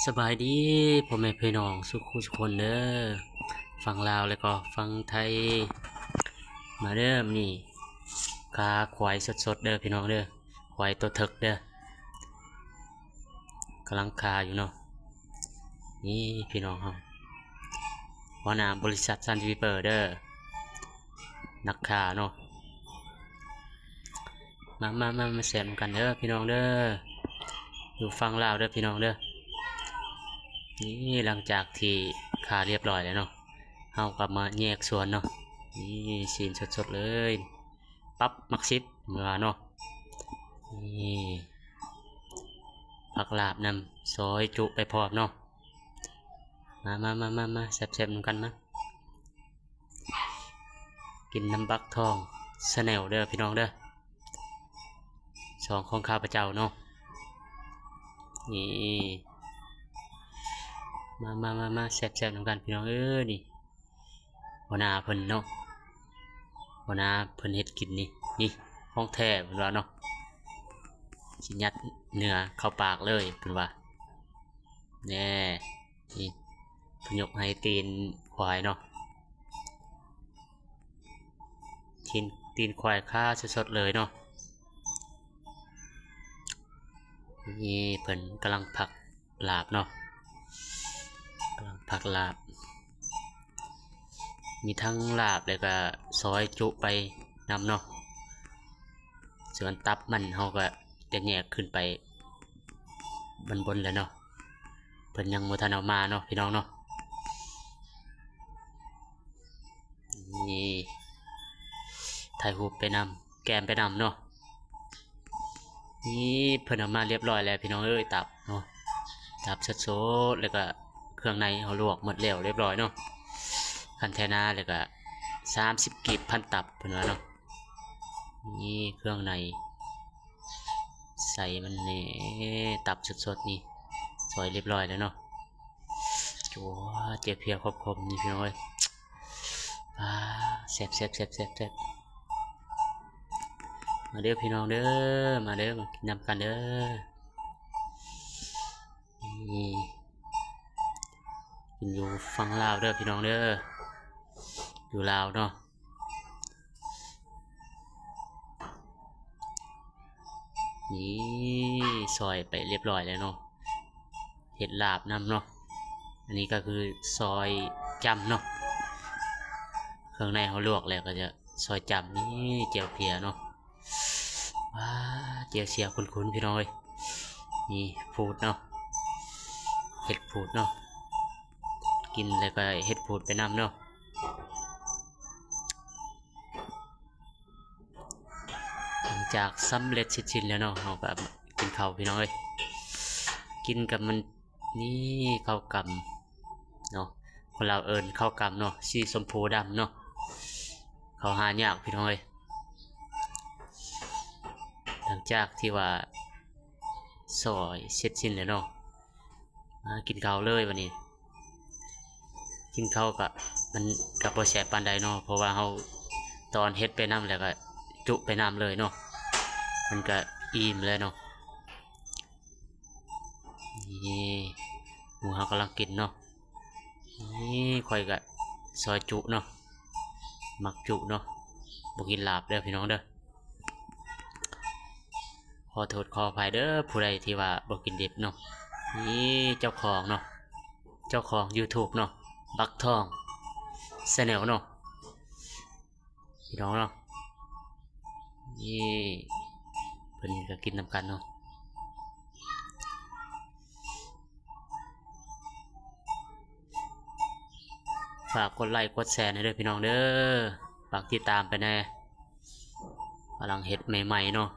ສະບາຍດີພໍ່ແມ່ພີ່ນ້ອງສູ່ຄູ່ສູ່ຄົນເດີ ຝັ່ງລາວແລ້ວກໍຝັ່ງໄທ. ມາເດີ ມື້ນີ້ຂາຄວາຍສົດໆເດີພີ່ນ້ອງເດີ ຄວາຍໂຕເຖິກເດີ ກຳລັງຂາຢູ່ເນາະ. ນີ້ພີ່ນ້ອງເຮົາ ຫົວໜ້າບໍລິສັດຊັນວີເປີເດີ ນັກຂາເນາະ. ມາ ມາ ມາ ມາແຊບນຳກັນເດີພີ່ນ້ອງເດີ ຢູ່ຝັ່ງລາວເດີພີ່ນ້ອງເດີ. ນີ້ຫຼັງຈາກທີ່ຂາລຽບຮ້ອຍແລ້ວເນາະ ເຮົາກໍມາແຍກສ່ວນເນາະ. ນີ້ຊີ້ນສົດໆເລີຍ ປັບ ໝາກສິບ ເພິ່ນວ່າເນາະ. ນີ້ຜັກລາບນຳ ຊອຍຈຸໄປພ້ອມເນາະ. ມາ ມາ ມາ ມາ ມາແຊບໆນຳກັນມາ ກິນນຳບັກທອງແຊນແນວເດີພີ່ນ້ອງເດີ ຊ່ອງຂອງຂ້າພະເຈົ້າເນາະ. ນີ້ ມາ ມາ ມາ ມາແຊບໆນຳກັນພີ່ນ້ອງເອີຍ. ນີ້ຫົວໜ້າເພິ່ນເນາະ ຫົວໜ້າເພິ່ນເຮັດກິນນີ້ ນີ້ຂອງແທ້ເພິ່ນວ່າເນາະ ຊິຍັດເນື້ອເຂົ້າປາກເລີຍເພິ່ນວ່າ. ແນ່ ນີ້ເພິ່ນຍົກໃຫ້ຕີນຄວາຍເນາະ ຕີນ ຕີນຄວາຍຄາສົດໆເລີຍເນາະ. ນີ້ເພິ່ນກຳລັງຜັກລາບເນາະ ກຳລັງຜັກລາບ ມີທັງລາບແລ້ວກໍຊອຍຈຸໄປນຳເນາະ. ສ່ວນຕັບມັນເຮົາກໍຈະແຍກຂຶ້ນໄປບົນໆແລ້ວເນາະ ເພິ່ນຍັງບໍ່ທັນເອົາມາເນາະພີ່ນ້ອງເນາະ. ນີ້ຖ່າຍຮູບໄປນຳ ແກ້ມໄປນຳເນາະ. ນີ້ເພິ່ນເອົາມາລຽບຮ້ອຍແລ້ວພີ່ນ້ອງເອີຍ ຕັບເນາະ ຕັບສົດໆ ແລ້ວກໍເຄື່ອງໃນເຮົາລວກໝົດແລ້ວລຽບຮ້ອຍເນາະ. ຄັນແທນາແລ້ວກໍສາມສິບກີບພັນຕັບເພິ່ນວ່າເນາະ. ນີ້ເຄື່ອງໃນ ໃສ່ມັນແນ່ ຕັບສົດໆນີ້ ຊອຍລຽບຮ້ອຍແລ້ວເນາະ. ໂອ້ ເຈ້ຍເພຍຄົມໆນີ້ພີ່ນ້ອງເອີຍ ອາ ແຊບໆໆໆ ມາເດີພີ່ນ້ອງເດີ ມາເດີ ມາກິນນຳກັນເດີ. ນີ້ກິນຢູ່ຝັ່ງລາວເດີພີ່ນ້ອງເດີ ຢູ່ລາວເນາະ. ນີ້ຊອຍໄປລຽບຮ້ອຍແລ້ວເນາະ ເຮັດລາບນຳເນາະ. ອັນນີ້ກໍຄືຊອຍຈ້ຳເນາະ ເຄື່ອງໃນເຮົາລວກແລ້ວກໍຈະຊອຍຈ້ຳ. ນີ້ແຈ່ວເພຍເນາະ ວ້າ ແຈ່ວເຊຍຂຸ້ນໆ ພີ່ນ້ອງເອີຍ. ນີ້ພູດເນາະ ເຫັດພູດເນາະ ກິນແລ້ວກໍເຫັດພູດໄປນຳເນາະ. ຫຼັງຈາກສຳເລັດເສັດສິ້ນແລ້ວເນາະ ເຮົາກໍກິນເຂົ້າພີ່ນ້ອງເອີຍ ກິນກັບມັນ ນີ້ເຂົ້າກຳເນາະ ຄົນລາວເອີ້ນເຂົ້າກຳເນາະ ສີຊົມພູດຳເນາະ ເຂົ້າຫາຍາກພີ່ນ້ອງເອີຍ. ຫຼັງຈາກທີ່ວ່າຊອຍເສັດສິ້ນແລ້ວເນາະ ມາກິນເຂົ້າເລີຍບັດນີ້. ກິນເຂົ້າກະ ມັນກະບໍ່ແຊບປານໃດເນາະ ເພາະວ່າເຮົາຕອນເຫັດໄປນຳ ແລ້ວກະຈຸໄປນຳເລີຍເນາະ ມັນກະອີ່ມແລ້ວເນາະ. ນີ້ໝູ່ເຮົາກຳລັງກິນເນາະ. ນີ້ຂ້ອຍກະຊອຍຈຸເນາະ ມັກຈຸເນາະ ບໍ່ກິນລາບເດີພີ່ນ້ອງເດີ. ຂໍໂທດຂໍອະໄພເດີ ຜູ້ໃດທີ່ວ່າບໍ່ກິນດິບເນາະ. ນີ້ເຈົ້າຂອງເນາະ ເຈົ້າຂອງຢູທູບເນາະ ບັກທອງແຊນແນວເນາະ ພີ່ນ້ອງເນາະ. ນີ້ເພິ່ນກໍກິນນຳກັນເນາະ. ຝາກກົດໄລກົດແຊໃຫ້ເດີພີ່ນ້ອງເດີ ຝາກຕິດຕາມໄປແດ່. ກຳລັງເຮັດໃໝ່ໆເນາະ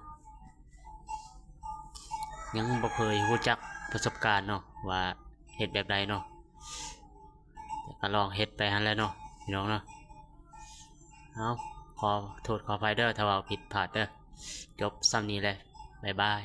ຍັງບໍ່ເຄີຍຮູ້ຈັກປະສົບການເນາະ ວ່າເຮັດແບບໃດເນາະ ແຕ່ກໍລອງເຮັດໄປຫັ້ນແຫຼະເນາະ ພີ່ນ້ອງເນາະ. ເອົາ ຂໍໂທດຂໍອະໄພເດີ ຖ້າເວົ້າຜິດພາດເດີ. ຈົບສ່ຳນີ້ແຫຼະ ບາຍບາຍ.